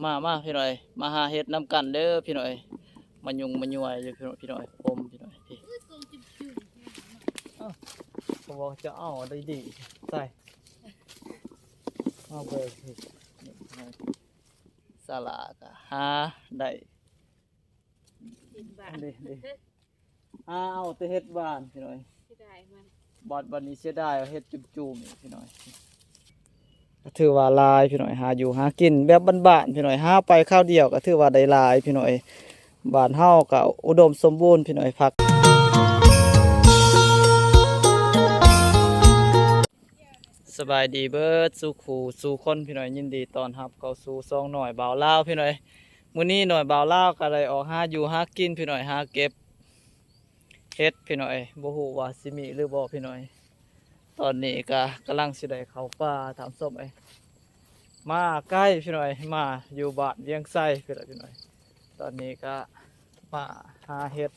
ມາ ມາພີ່ນ້ອງເອີຍ ມາຫາເຫັດນຳກັນເດີພີ່ນ້ອງເອີຍ. ມາຍຸງມາຍວຍຢູ່ພີ່ນ້ອງ ພີ່ນ້ອງເອີຍ ຜົມພີ່ນ້ອງເອີຍ. ເອີ ເຂົາບອກຈະເອົາໄດ້ດີໃສ່ ມາເບິ່ງ ສາລາກະຫາໄດ້ ເຫັດບານ ເດ້ ເດ້ ຫາເອົາແຕ່ເຫັດບານພີ່ນ້ອງເອີຍ. ເສຍດາຍມັນ ບາດ ບາດນີ້ເສຍດາຍເອົາເຫັດຈຸ້ມໆ ພີ່ນ້ອງເອີຍ. ກະຖືວ່າຫຼາຍພີ່ນ້ອງເອີຍ ຫາຢູ່ຫາກິນແບບບ້ານໆ ພີ່ນ້ອງເອີຍ ຫາໄປຄາວດຽວກະຖືວ່າໄດ້ຫຼາຍພີ່ນ້ອງເອີຍ. ບ້ານເຮົາກະອຸດົມສົມບູນພີ່ນ້ອງເອີຍ. ພັກ ສະບາຍດີເບິດສູ່ຄູ່ສູ່ຄົນພີ່ນ້ອງເອີຍ ຍິນດີຕ້ອນຮັບເຂົ້າສູ່ຊ່ອງນ້ອຍບ່າວລາວພີ່ນ້ອງເອີຍ. ມື້ນີ້ນ້ອຍບ່າວລາວກະໄດ້ອອກຫາຢູ່ຫາກິນພີ່ນ້ອງເອີຍ ຫາເກັບເຫັດພີ່ນ້ອງເອີຍ ບໍ່ຮູ້ວ່າຊິມີຫຼືບໍ່ພີ່ນ້ອງເອີຍ. ຕອນນີ້ກະກຳລັງຊິໄດ້ເຂົ້າປ່າທ່ານຜູ້ຊົມເອີຍ ມາໄກພີ່ນ້ອງເອີຍ ມາຢູ່ບ້ານວຽງໄຊພຸ້ນລະພີ່ນ້ອງເອີຍ. ຕອນນີ້ກະມາຫາເຫັດ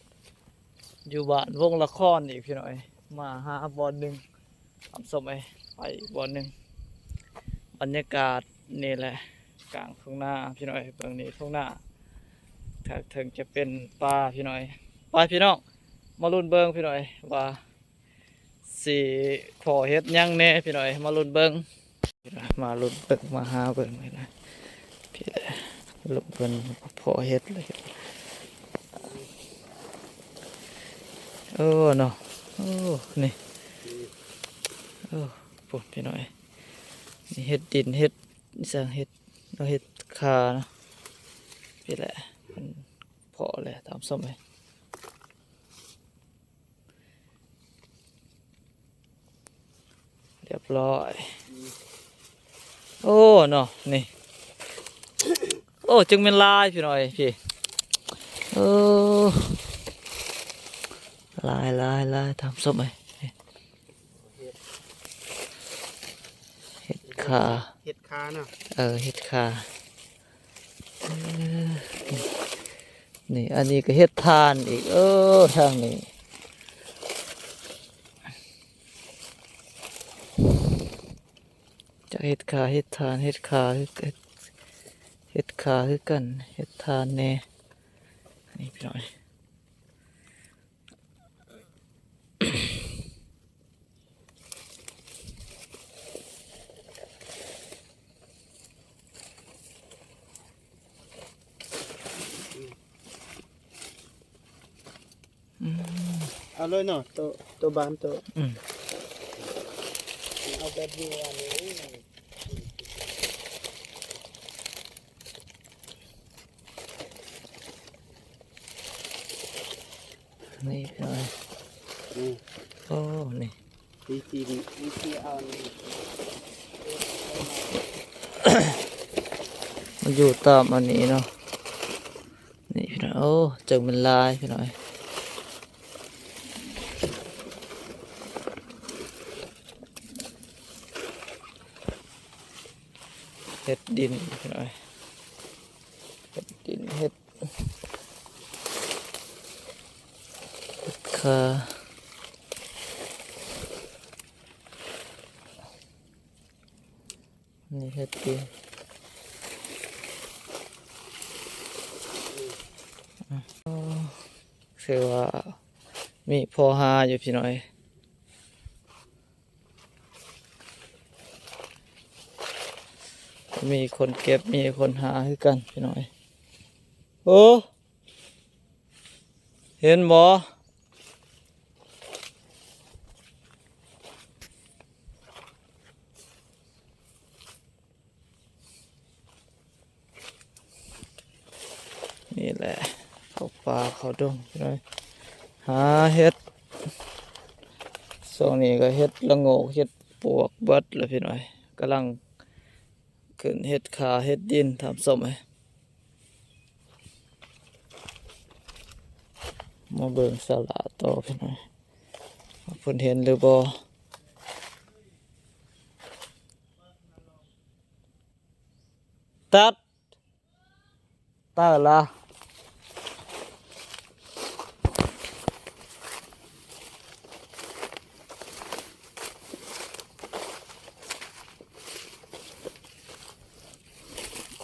ຢູ່ບ້ານວົງລະຄອນອີກພີ່ນ້ອງເອີຍ ມາຫາບ່ອນໜຶ່ງ ທ່ານຜູ້ຊົມເອີຍ ໄປອີກບ່ອນໜຶ່ງ. ບັນຍາກາດນີ້ແຫຼະ ກາງທົ່ງນາພີ່ນ້ອງເອີຍ ເບິ່ງນີ້ທົ່ງນາ ທາງເທິງຈະເປັນປ່າພີ່ນ້ອງເອີຍ. ໄປພີ່ນ້ອງ ມາລຸ້ນເບິ່ງພີ່ນ້ອງເອີຍ ວ່າຊິພໍ້ເຫັດຫຍັງແດ່ພີ່ນ້ອງເອີຍ ມາລຸ້ນເບິ່ງ. ມາລຸ້ນເບິ່ງ ມາຫາເບິ່ງນີ້ນະ ພີ່ແຫຼະ ລຸ້ນເບິ່ງພໍ້ເຫັດເລີຍ. ໂອ້ເນາະ ໂອ້ ນີ້ ໂອ້ ພຸ້ນພີ່ນ້ອງເອີຍ ນີ້ເຫັດດິນ ເຫັດອີ່ຫຍັງ ເຫັດ ເຫັດຂ່າເນາະ ພີ່ແຫຼະ ເພິ່ນພໍ້ແລ້ວທ່ານຜູ້ຊົມເອີຍ. ຮຽບຮ້ອຍ ໂອ້ເນາະ ນີ້ ໂອ້ ຈຶ່ງແມ່ນຫຼາຍພີ່ນ້ອງເອີຍ ພີ່ ໂອ້ ຫຼາຍໆໆ ທ່ານຜູ້ຊົມເອີຍ ເຫັດຂ່າ ເຫັດຂ່າເນາະ ເອີ ເຫັດຂ່າ ເອີ ນີ້ ອັນນີ້ກະເຫັດຖ່ານອີກ ເອີ ທາງນີ້ ຈະເຫັດຂ່າ ເຫັດຖ່ານ ເຫັດຂ່າ ເຫັດ ເຫັດຂ່າຄືກັນ ເຫັດຖ່ານແດ່ ນີ້ພີ່ນ້ອງ. ອືມ ເອົາເລີຍເນາະ ໂຕ ໂຕບານໂຕ ອືມ ເອົາແບບນີ້ ອັນນີ້ ນີ້ເນາະ ອືມ ໂອ້ ນີ້ ວິທີ ວິທີເອົານີ້ ມັນຢູ່ຕາມອັນນີ້ເນາະ ນີ້ພີ່ນ້ອງ ໂອ້ ຈັ່ງແມ່ນຫຼາຍພີ່ນ້ອງ ເຫັດດິນພີ່ນ້ອງ ເຫັດດິນ ເຫັດ ເຫັດຂ່າ ນີ້ເຫັດດິນ ອືມ ຖືວ່າມີພໍຫາຢູ່ພີ່ນ້ອງ ມີຄົນເກັບ ມີຄົນຫາຄືກັນພີ່ນ້ອງ ໂອ້ ເຫັນບໍ່? ນີ້ແຫຼະ ເຂົ້າປ່າເຂົ້າດົງພີ່ນ້ອງ ຫາເຫັດ ຊ່ວງນີ້ກະເຫັດລະໂງກ ເຫັດປວກເບິດລະພີ່ນ້ອງ ກຳລັງຂຶ້ນເຫັດຂ່າເຫັດດິນ ທ່ານຜູ້ຊົມເອີຍ. ມາເບິ່ງສາລາຕໍ່ພີ່ນ້ອງ ວ່າເພິ່ນເຫັນຫຼືບໍ່? ຕັດ ຕາຍລະ. ໂຄ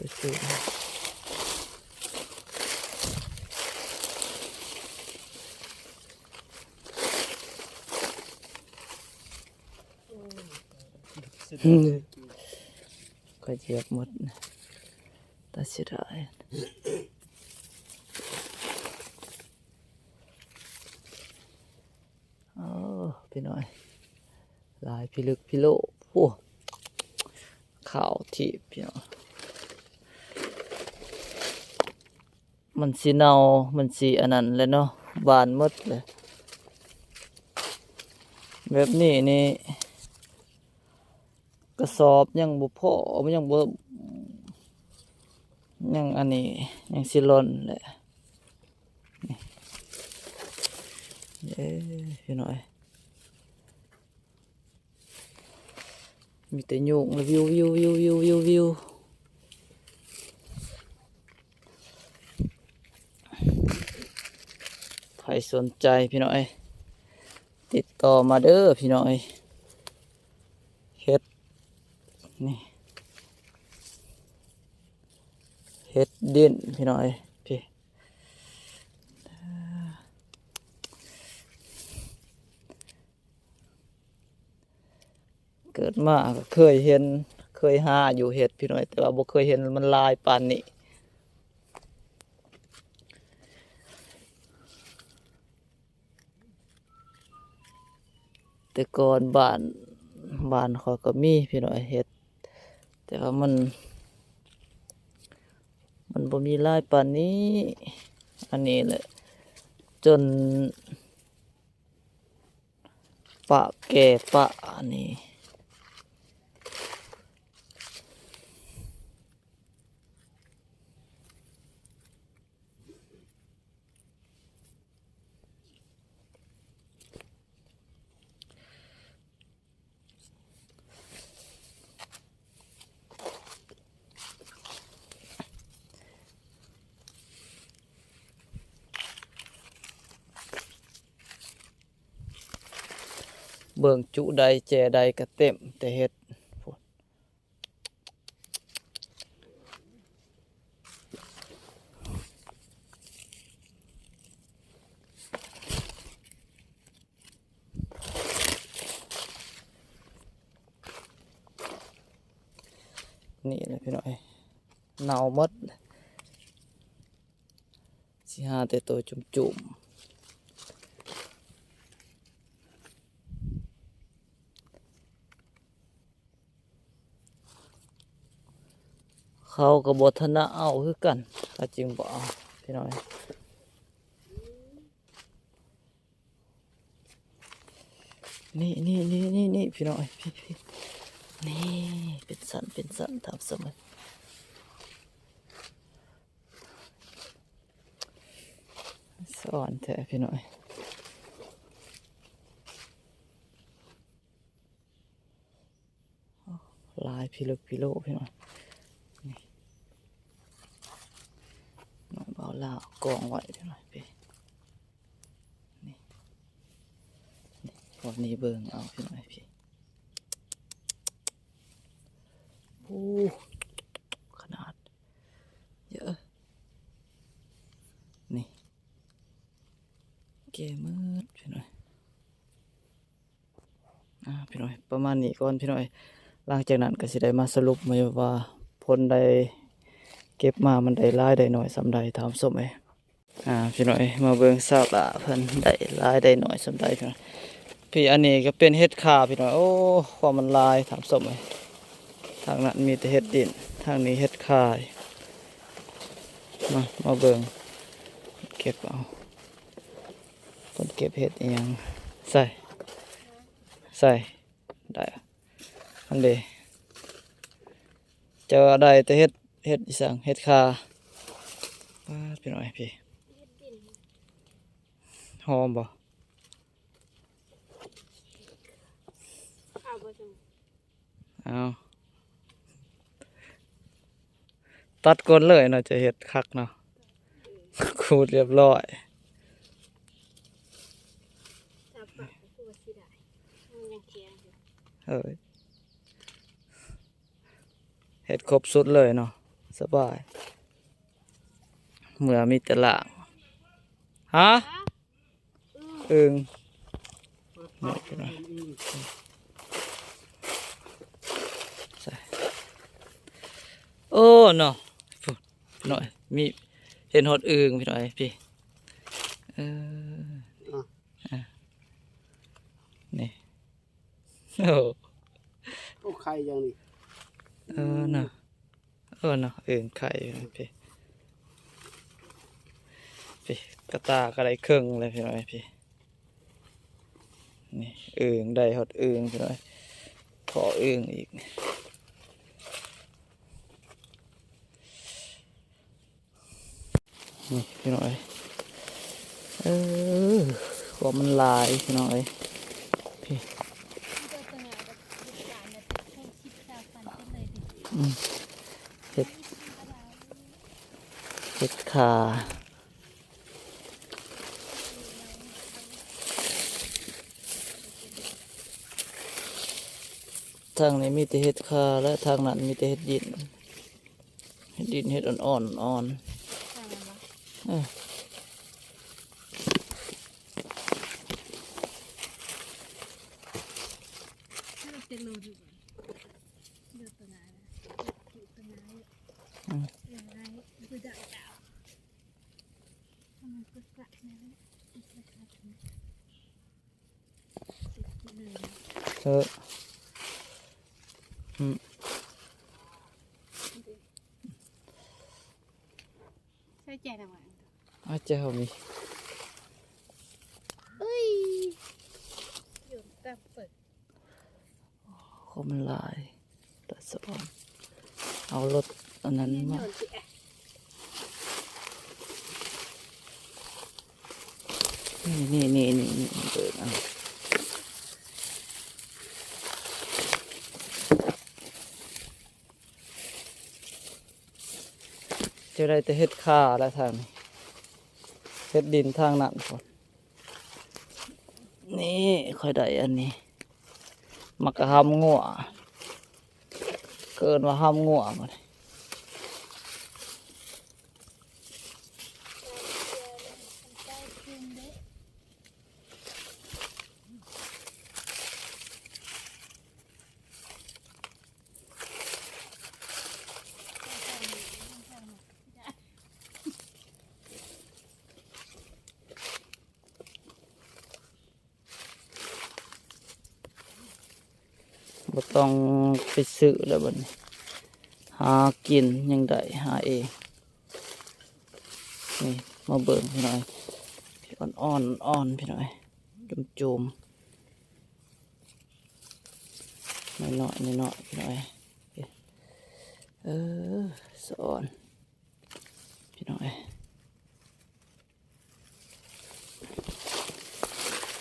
ໄປຊື້ ຂ້ອຍຢຽບໝົດ ຕາເສຍດາຍ. ໂອ້ ພີ່ນ້ອງ ຫຼາຍພິລຶກພິໂລ. ໂອ້ ຂາວຖີບພີ່ນ້ອງ. ມັນຊິເນົ່າ ມັນຊິອັນນັ້ນແຫຼະເນາະ ບານໝົດແຫຼະ. ແບບນີ້ນີ້ ກະສອບຍັງບໍ່ພໍ ຍັງບໍ່ ຍັງອັນນີ້ ຍັງຊິລ່ອນແຫຼະ. ເອີ ພີ່ນ້ອງເອີຍ ມີແຕ່ຍຸງ ວິວ ວິວ ວິວ ວິວ ວິວ ວິວ. ໃຜສົນໃຈພີ່ນ້ອງເອີຍ ຕິດຕໍ່ມາເດີພີ່ນ້ອງເອີຍ. ເຫັດ ນີ້ ເຫັດດິນພີ່ນ້ອງເອີຍ ພີ້. ເກີດມາກໍເຄີຍເຫັນ ເຄີຍຫາຢູ່ເຫັດພີ່ນ້ອງ ແຕ່ວ່າບໍ່ເຄີຍເຫັນມັນຫຼາຍປານນີ້. ແຕ່ກ່ອນບ້ານ ບ້ານຂ້ອຍກໍມີພີ່ນ້ອງເຫັດ ແຕ່ວ່າມັນ ມັນບໍ່ມີຫຼາຍປານນີ້. ອັນນີ້ແຫຼະ ຈົນປະແກ່ປະອັນນີ້. ເບິ່ງຈຸໃດແຈໃດກະເຕັມແຕ່ເຫັດ. ນີ້ແຫຼະພີ່ນ້ອງເອີຍ ເນົ່າໝົດ ຊິຫາແຕ່ໂຕຈຸ້ມໆ. ເຂົາກໍບໍ່ຖະໜະເອົາຄືກັນ ເຂົາຈຶ່ງບໍ່ເອົາພີ່ນ້ອງ. ນີ້ ນີ້ ນີ້ ນີ້ ນີ້ ພີ່ນ້ອງເອີຍ ພີ້ ພີ້ ນີ້ ເປັນຊັ້ນ ເປັນຊັ້ນ ຕາມສະໝັຍ. ຊ້ອນແທ້ພີ່ນ້ອງເອີຍ. ໂອ້ ຫຼາຍພິລຶກພິໂລພີ່ນ້ອງ. ນີ້ ນ້ອງບ່າວລາວກອງໄວ້ພີ່ນ້ອງ ພີ້. ນີ້ ນີ້ ພໍນີ້ເບິ່ງເອົາພີ່ນ້ອງ ພີ້. ໂອ້ ຂະໜາດເຢີະ ນີ້ ແກ່ໝົດພີ່ນ້ອງ. ອ່າ ພີ່ນ້ອງ ປະມານນີ້ກ່ອນພີ່ນ້ອງ. ຫຼັງຈາກນັ້ນກໍຊິໄດ້ມາສະຫຼຸບໃໝ່ວ່າ ຜົນໃດເກັບມາມັນໄດ້ຫຼາຍໄດ້ໜ້ອຍສ່ຳໃດ ທ່ານຜູ້ຊົມເອີຍ. ອ່າ ພີ່ນ້ອງ ມາເບິ່ງສາວຫຼ້າເພິ່ນໄດ້ຫຼາຍໄດ້ໜ້ອຍສ່ຳໃດພີ່ນ້ອງ. ພີ້ ອັນນີ້ກໍເປັນເຫັດຂ່າພີ່ນ້ອງ. ໂອ້ ຄວາມມັນຫຼາຍ ທ່ານຜູ້ຊົມເອີຍ. ທາງນັ້ນມີແຕ່ເຫັດດິນ ທາງນີ້ເຫັດຂ່າ. ມາ ມາເບິ່ງ ເກັບເອົາ ເພິ່ນເກັບເຫັດອີ່ຫຍັງ ໃສ່ ໃສ່ ໄດ້ ອັນເດ ເຈົ້າໄດ້ແຕ່ເຫັດ ເຫັດອີ່ສັງ ເຫັດຂ່າ. ປາດ ພີ່ນ້ອງ ພີ້ ຫອມບໍ່? ເອົາ ຕັດກ່ອນເລີຍເນາະ ຈະເຮັດຄັກເນາະ. ຂູດຮຽບຮ້ອຍ. ເອີ ເຮັດຄົບຊຸດເລີຍເນາະ. ສະບາຍ ເມື່ອມີແຕ່ລ້າງ. ຮະ? ອຶ່ງ ໂອ້ເນາະ ພຸ້ນ ພີ່ນ້ອງ ມີ ເຫັນຮອດອຶ່ງ ພີ່ນ້ອງ ພີ້ ເອີ ອ່ະ ອ່ະ ນີ້ ໂອ້ ໂອ້ ໄຂ່ຢ່າງນີ້ ເອີເນາະ ເອີເນາະ ອຶ່ງໄຂ່ ພີ້ ພີ້ ກະຕ່າກະໄດ້ເຄິ່ງແລ້ວ ພີ່ນ້ອງ ພີ້ ນີ້ ອຶ່ງ ໄດ້ຮອດອຶ່ງ ພີ່ນ້ອງ ຂໍອຶ່ງອີກ. ນີ້ພີ່ນ້ອງເອີຍ ເອີ ຂອງມັນຫຼາຍພີ່ນ້ອງເອີຍ ພີ້ ອືມ ເຫັດ ເຫັດຂ່າ ທາງນີ້ມີແຕ່ເຫັດຂ່າ ແລະ ທາງນັ້ນມີແຕ່ເຫັດດິນ. ເຫັດດິນ ເຫັດອ່ອນໆ ອ່ອນ ເອີ ອືມ ເອີ ອືມ ໃສ່ແຈ່ວນຳ ອາ ແຈ່ວມີ ເອີຍ ຢູ່ຕາມເປີດ ຄົນມັນຫຼາຍ ຕາສະອອນ ເອົາລົດອັນນັ້ນມາ ນີ້ ນີ້ ນີ້ ນີ້ ນີ້ ເບິ່ງເອົາ ຈະໄດ້ແຕ່ເຫັດຂ່າແຫຼະທາງນີ້ ເຫັດດິນທາງນັ້ນພຸ້ນ. ນີ້ຂ້ອຍໄດ້ອັນນີ້ ໝາກກະຫຳງົວ ເອີ້ນວ່າຫຳງົວ ບໍ່ຕ້ອງໄປຊື້ແລ້ວບັດນີ້ ຫາກິນຍັງໄດ້ ຫາເອງ. ນີ້ມາເບິ່ງພີ່ນ້ອງ ອ່ອນໆ ອ່ອນພີ່ນ້ອງ ຈູມໆ ນ້ອຍໆ ນ້ອຍໆ ພີ່ນ້ອງ ເອີ ສະອອນ ພີ່ນ້ອງເອີຍ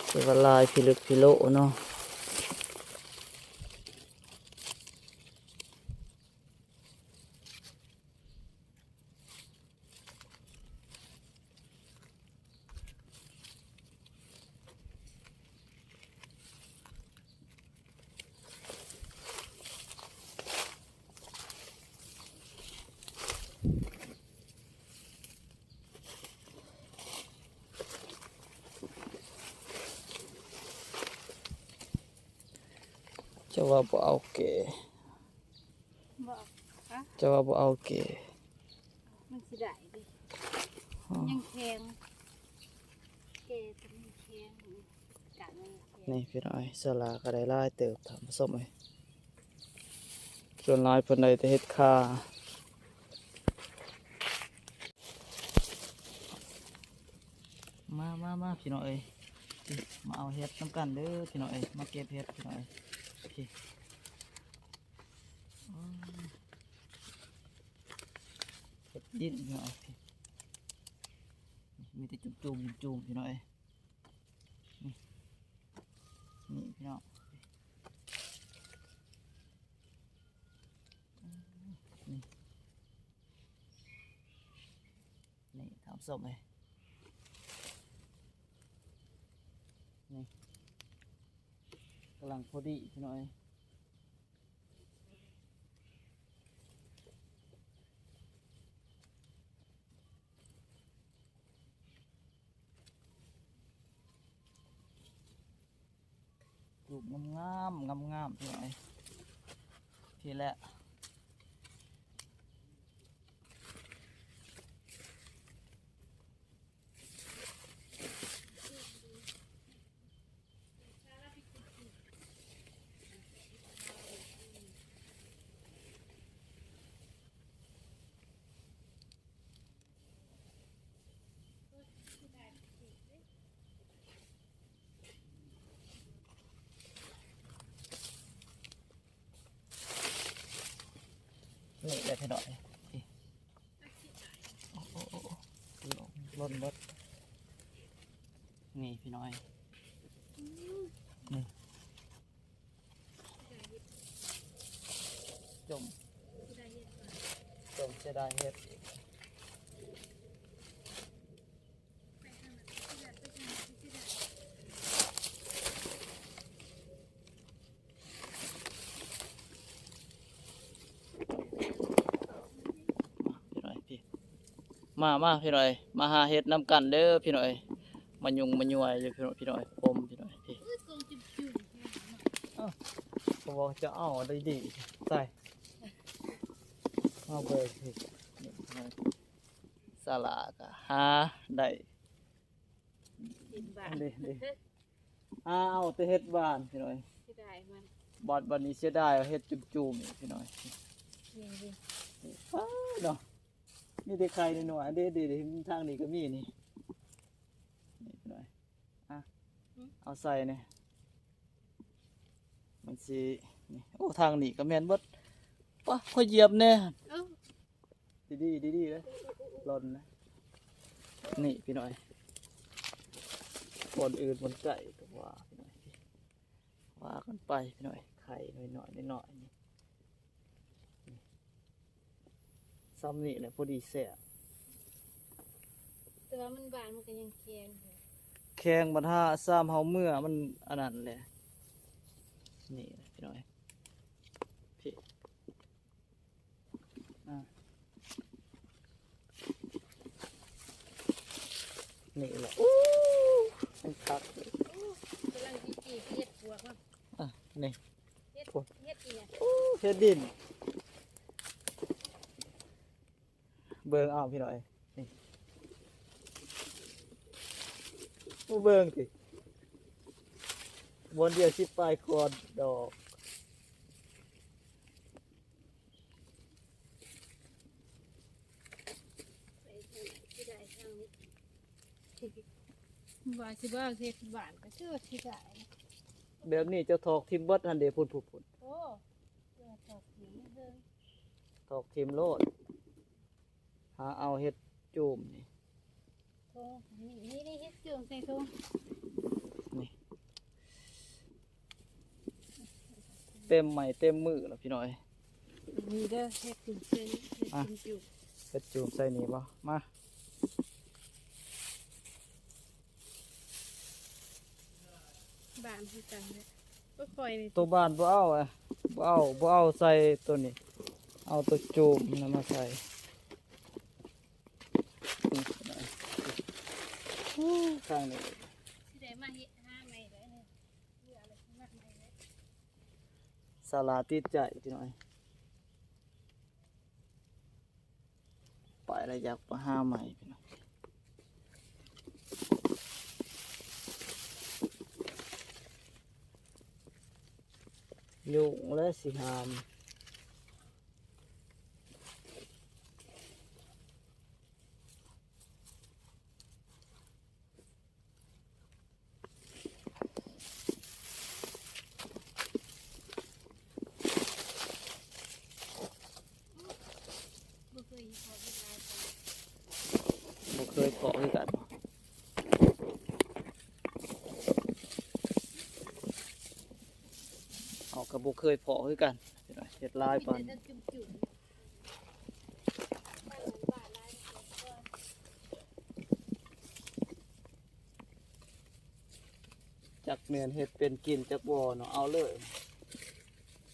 ແຕ່ວ່າລາຍພິລຶກພິໂລເນາະ. ເຈົ້າວ່າບໍ່ເອົາແກ່ ບໍ່ເອົາ ເຈົ້າວ່າບໍ່ເອົາແກ່ ມັນຊິໄດ້ເດ້ ອໍ ຍັງແຂງ ແກ່ແຕ່ມັນແຂງ ກະຍັງແຂງ. ນີ້ພີ່ນ້ອງເອີຍ ສາລາກໍໄດ້ຫຼາຍເຕີບທ່ານຜູ້ຊົມເອີຍ ສ່ວນຫຼາຍເພິ່ນໄດ້ແຕ່ເຫັດຂ່າ. ມາ ມາ ມາ ພີ່ນ້ອງເອີຍ ມາເອົາເຫັດນຳກັນເດີພີ່ນ້ອງເອີຍ ມາເກັບເຫັດພີ່ນ້ອງເອີຍ ໂອເຄ ເຫັດດິນພີ່ນ້ອງເອີຍ ມີແຕ່ຈຸ່ມໆ ຈຸ່ມໆ ພີ່ນ້ອງເອີຍ ນີ້ ນີ້ພີ່ນ້ອງ ນີ້ ນີ້ທ່ານຜູ້ຊົມເອີຍ ນີ້ກຳລັງພໍດີພີ່ນ້ອງເອີຍ. ລູກງາມໆ ງາມໆ ພີ່ນ້ອງເອີຍ ພີ້ແຫຼະ. ນີ້ແຫຼະພີ່ນ້ອງ ນີ້ ໂອ້ໂອ້ໂອ້ ຫຼົ່ນເບິດ ນີ້ພີ່ນ້ອງ ນີ້ ຈົ່ມ ຈົ່ມເສຍດາຍເຫັດ. ມາ ມາ ພີ່ນ້ອງ ມາຫາເຫັດນຳກັນເດີພີ່ນ້ອງ ມາຍຸງມາຍວຍຢູ່ພີ່ນ້ອງ ພີ່ນ້ອງ ຜົມພີ່ນ້ອງ ພີ່ ເອົ້າ ເຂົາບອກຈະເອົາໄດ້ດີ ໃສ່ ມາເບິ່ງ ນີ້ ສາລາກະຫາໄດ້ ເຫັດບານ ນີ້ ນີ້ ຫາເອົາແຕ່ເຫັດບານພີ່ນ້ອງ ເສຍດາຍມັນ ບາດ ບາດນີ້ເສຍດາຍເຫັດຈຸ່ມໆ ນີ້ພີ່ນ້ອງ ນີ້ ນີ້ ອ້າ ເນາະ ມີແຕ່ໄຂ່ນ້ອຍໆ ເດ້ ເດ້ ເດ້ ທາງນີ້ກໍມີນີ້ ນີ້ພີ່ນ້ອງ ອ່ະ ອືມ ເອົາໃສ່ນີ້ ມັນຊິ ນີ້ ໂອ້ ທາງນີ້ກໍແມ່ນເບິດ ປະ ຂ້ອຍຢຽບແດ່ ເອີ ດີໆ ດີໆ ເດີ ຫຼົ່ນນະ ນີ້ພີ່ນ້ອງ ບ່ອນອື່ນບ່ອນໄກກໍວ່າພີ່ນ້ອງ ວ່າກັນໄປພີ່ນ້ອງ ໄຂ່ນ້ອຍໆ ນ້ອຍໆ ນີ້ ນີ້ ຊ່ຳນີ້ແຫຼະພໍດີແຊບ ແຕ່ວ່າມັນບານມັນກໍຍັງແຂງຢູ່ ແຂງບັດຫາຊ່ຳເຮົາເມືອມັນອັນນັ້ນແຫຼະ ນີ້ພີ່ນ້ອງ ພີ້ ອ່າ ນີ້ແຫຼະ ໂອ້ ມັນຄັກ ໂອ້ ກຳລັງຊິຈີ່ເຫັດປວກເນາະ ອ່າ ນີ້ ເຫັດ ເຫັດອີຫຍັງ ໂອ້ ເຫັດດິນ ເບິ່ງເອົາພີ່ນ້ອງເອີຍ ນີ້ ມາເບິ່ງຕິ ບ່ອນດຽວສິບປາຍກວ່າດອກ ວ່າຊິບໍ່ເຮັດບ້ານກໍຄືວ່າຊິໄດ້ ແບບນີ້ເຈົ້າຖອກຖິ້ມເບິດຫັ້ນເດ ພຸ້ນໆ ໂອ້ ຖອກຖິ້ມເບິ່ງ ຖອກຖິ້ມໂລດ ຫາເອົາເຫັດຈູມນີ້ ຖົງ ນີ້ ນີ້ ນີ້ ເຫັດຈູມໃສ່ຖົງ ນີ້ ເຕັມໄມ້ເຕັມມືແລ້ວພີ່ນ້ອງເອີຍ ນີ້ເດີ ເຫັດຈູມໃສ່ ເຫັດຈູມ ເຫັດຈູມໃສ່ນີ້ບໍ່ ມາ ບ້ານຄືກັນເດ້ ບໍ່ຄ່ອຍນີ້ ໂຕບ້ານບໍ່ເອົາ ບໍ່ເອົາ ບໍ່ເອົາໃສ່ໂຕນີ້ ເອົາໂຕຈູມນັ້ນມາໃສ່ ທາງນີ້ ຊິໄດ້ມາເຮັດຫາໃໝ່ແລ້ວນີ້ ເບື່ອແລ້ວ ຊິມາໃໝ່ແລ້ວ ສາລາຕິດໃຈພີ່ນ້ອງ ໄປແລ້ວຢາກໄປຫາໃໝ່ພີ່ນ້ອງ ຍຸງແລະຊິຫາມ ບໍ່ເຄີຍພໍ້ຄືກັນ ເຮົາກໍບໍ່ເຄີຍພໍ້ຄືກັນ ເຮັດຫຼາຍປານນີ້ ຈັກແມ່ນເຮັດເປັນກິນຈັກບໍ່ເນາະ ເອົາເລີຍ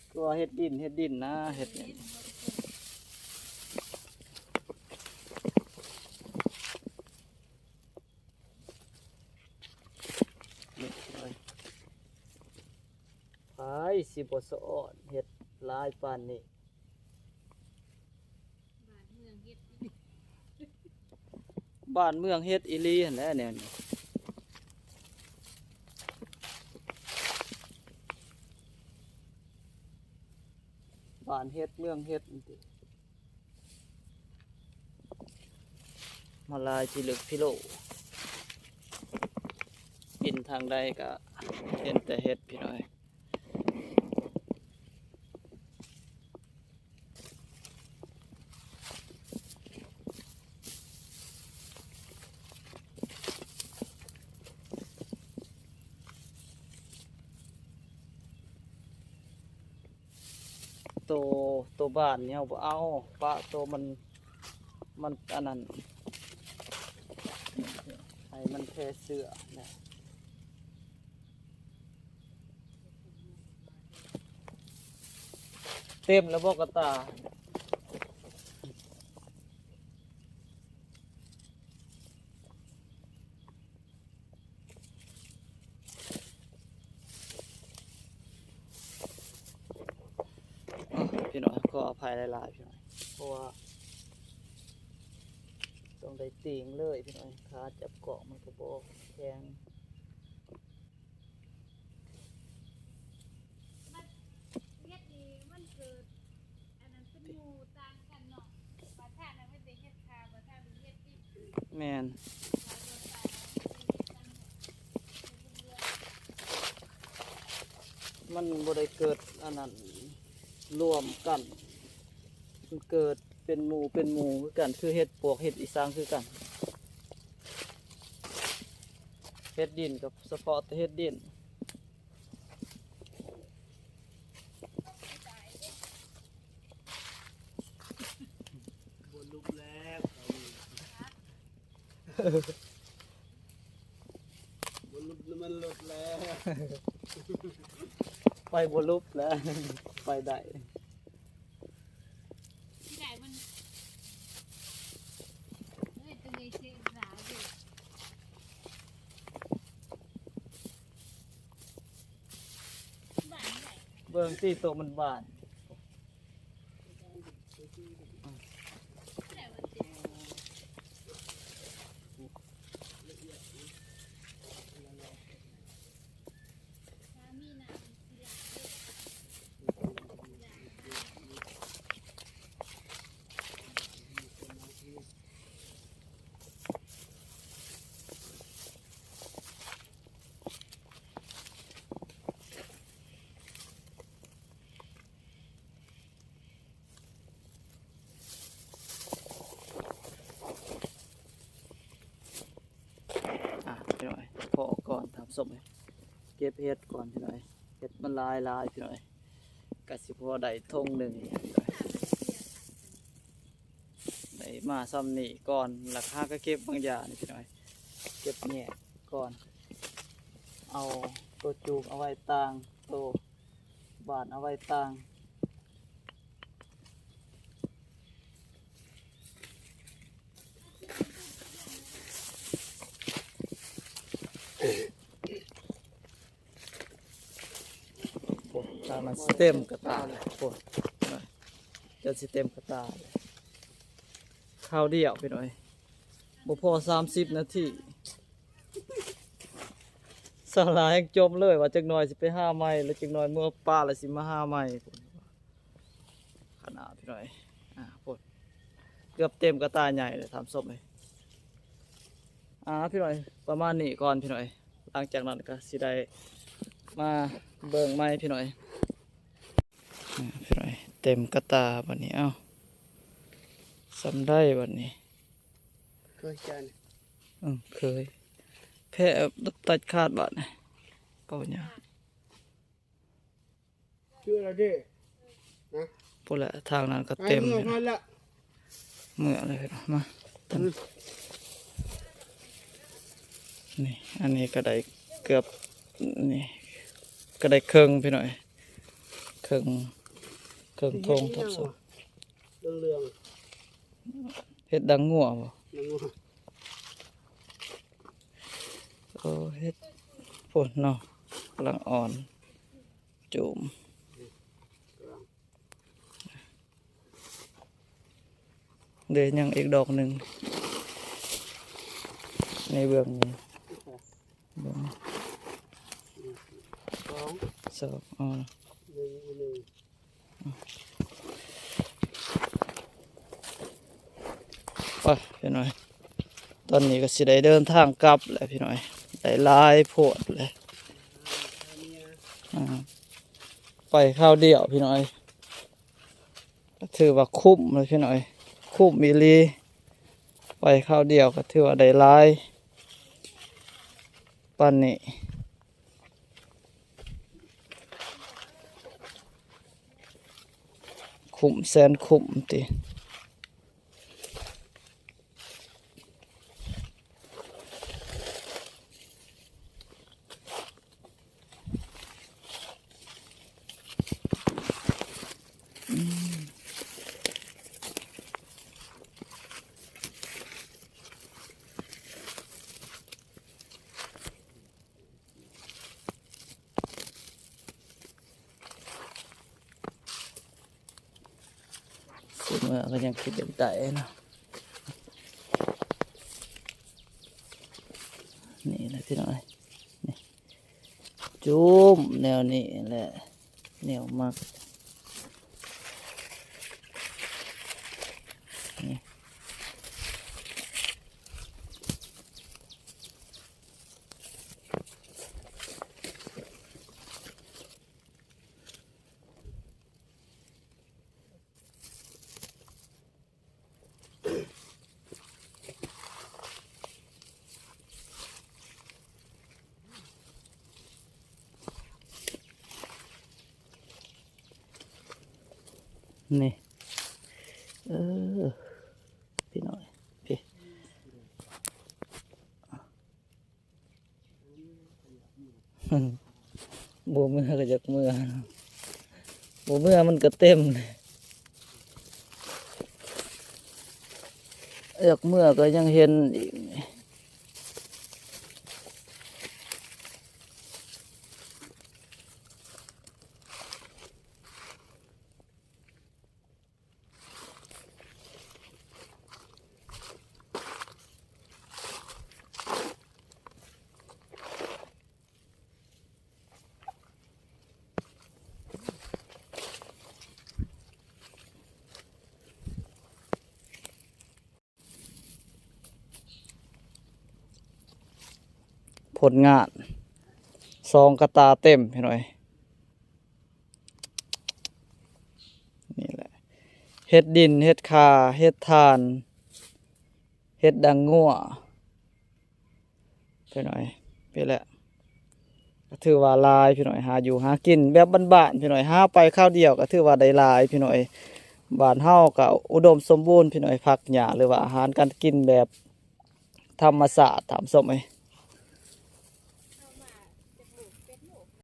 ຄືວ່າເຮັດດິນ ເຮັດດິນນາ ເຮັດຫຍັງ ນີ້ເລີຍ ໃຜຊິບໍ່ສະອອນເຮັດຫຼາຍປານນີ້. ບ້ານເມືອງເຮັດອີ່ຫຼີຫັ້ນແຫຼະແນວນີ້. ບ້ານເຮັດເມືອງເຮັດຫັ້ນຕິ. ມາລາຍພິລຶກພິໂລ ປິ່ນທາງໃດກະເຫັນແຕ່ເຫັດພີ່ນ້ອງ. ໂຕ ໂຕບ້ານນີ້ເຮົາບໍ່ເອົາ ປະໂຕມັນ ມັນອັນນັ້ນ ໃຫ້ມັນແຜ່ເຊື້ອນະ. ເຕັມແລ້ວບໍ່ກະຕ່າ? ພີ່ນ້ອງ ຂໍອະໄພຫຼາຍໆ ພີ່ນ້ອງ ເພາະວ່າຕ້ອງໄດ້ຕີງເລີຍພີ່ນ້ອງ ຂາຈັບກ້ອງມັນກະບໍ່ແຂງ. ມັນ ເຫັດນີ້ມັນເກີດ ອັນນັ້ນເປັນໝູ່ຕ່າງກັນເນາະ ບາດທ່ານນະມັນໄດ້ເຫັດຂາວ ບາດທ່ານເປັນເຫັດດິບ. ແມ່ນ ມັນບໍ່ໄດ້ເກີດອັນນັ້ນລວມກັນ ມັນເກີດເປັນໝູ່ເປັນໝູ່ຄືກັນ ຄືເຫັດປວກເຫັດອີສັງຄືກັນ. ເຫັດດິນກະສະເພາະແຕ່ເຫັດດິນ. ບໍ່ຫຼຸບແລ້ວ ບໍ່ຫຼຸບນ້ຳມັນລົດແລ້ວ ໄປບໍ່ຫຼຸບແລ້ວ ໄປໄດ້. ເບິ່ງຕິ ໂຕມັນບານ. ອ່ະ ພີ່ນ້ອງເອີຍ ພໍກ່ອນທ່ານຜູ້ຊົມເອີຍ ເກັບເຫັດກ່ອນພີ່ນ້ອງເອີຍ ເຫັດມັນຫຼາຍໆ ພີ່ນ້ອງເອີຍ ກະຊິພໍໄດ້ຖົງໜຶ່ງ. ໄດ້ມາຊ່ຳນີ້ກ່ອນ ລະຫາກະເກັບບາງຢ່າງນີ້ພີ່ນ້ອງເອີຍ ເກັບແຍກກ່ອນ ເອົາໂຕຈູງເອົາໄວ້ຕ່າງ ໂຕບານເອົາໄວ້ຕ່າງ. ໂອ້ ທາງນັ້ນຊິເຕັມກະຕ່າແລ້ວ ໂອ້ ຈະຊິເຕັມກະຕ່າແລ້ວ ຄາວດຽວພີ່ນ້ອງເອີຍ ບໍ່ພໍສາມສິບນາທີ. ສາວຫຼາຍຍັງຈົ່ມເລີຍວ່າຈັກໜ່ອຍຊິໄປຫາໃໝ່ ແລ້ວຈັກໜ່ອຍເມືອປະແລ້ວຊິມາຫາໃໝ່. ຂະໜາດພີ່ນ້ອງເອີຍ ອ່າ ພຸ້ນ ເກືອບເຕັມກະຕ່າໃຫຍ່ເລີຍທ່ານຜູ້ຊົມເອີຍ. ອ່າ ພີ່ນ້ອງເອີຍ ປະມານນີ້ກ່ອນພີ່ນ້ອງເອີຍ ຫຼັງຈາກນັ້ນກະຊິໄດ້ມາເບິ່ງໃໝ່ພີ່ນ້ອງເອີຍ. ອ່າ ພີ່ນ້ອງເອີຍ ເຕັມກະຕ່າບາດນີ້ ເອົ້າ ສ່ຳໃດບາດນີ້ ເຄີຍຈານ ອືມ ເຄີຍ ແພະຕັດຂາດບາດນີ້ ເປົ່າຫຍັງ ເຊື່ອລະເດ້ ນະ ພຸ້ນແຫຼະ ທາງນັ້ນກະເຕັມ ເມືອແລ້ວ ເມືອແລ້ວ ມາ ອືມ ນີ້ ອັນນີ້ກະໄດ້ເກືອບ ນີ້ກະໄດ້ເຄິ່ງພີ່ນ້ອງເອີຍ ເຄິ່ງ ເຄິ່ງຖົງທັບສອງ ເຫຼືອງໆ ເຫັດດັງງົວບໍ່ ດັງງົວ ໂອ້ ເຫັດ ພຸ້ນເນາະ ກຳລັງອ່ອນ. ໂຈມ ເດ້ ຍັງອີກດອກໜຶ່ງ ໃນເບື້ອງນີ້ ເບິ່ງ ສອງ ສອງ ອໍ ໜຶ່ງ ອີກໜຶ່ງ ໄປພີ່ນ້ອງ ຕອນນີ້ກໍຊິໄດ້ເດີນທາງກັບແລ້ວພີ່ນ້ອງ ໄດ້ຫຼາຍໂພດແລ້ວ ອ່າ ໄປຄາວດຽວພີ່ນ້ອງ ກໍຖືວ່າຄຸ້ມເລີຍພີ່ນ້ອງ ຄຸ້ມອີ່ຫຼີ ໄປຄາວດຽວກໍຖືວ່າໄດ້ຫຼາຍປານນີ້ ຄຸ້ມແສນຄຸ້ມຕິ. ຊິເມືອກໍຍັງຄິດຢາກໄດ້ເນາະ ນີ້ແຫຼະພີ່ນ້ອງເອີຍ ນີ້ ຈຸ້ມແນວນີ້ແຫຼະ ແນວມັກ ນີ້. ນີ້ ເອີ ພີ່ນ້ອງ ພີ່. ບໍ່ເມືອກໍຢາກເມືອ ບໍ່ເມືອມັນກໍເຕັມ ຢາກເມືອກໍຍັງເຫັນອີກ. ຜົນງານ ສອງກະຕ່າເຕັມພີ່ນ້ອງເອີຍ ນີ້ແຫຼະ ເຫັດດິນ ເຫັດຂ່າ ເຫັດຖ່ານ ເຫັດດັງງົວ ພີ່ນ້ອງເອີຍ ນີ້ແຫຼະ ກໍຖືວ່າຫຼາຍພີ່ນ້ອງເອີຍ ຫາຢູ່ຫາກິນແບບບ້ານໆ ພີ່ນ້ອງເອີຍ ຫາໄປຄາວດຽວກໍຖືວ່າໄດ້ຫຼາຍພີ່ນ້ອງເອີຍ ບ້ານເຮົາກໍອຸດົມສົມບູນພີ່ນ້ອງເອີຍ ຜັກຫຍ້າ ຫຼືວ່າອາຫານການກິນແບບທຳມະຊາດ ທ່ານຜູ້ຊົມເອີຍ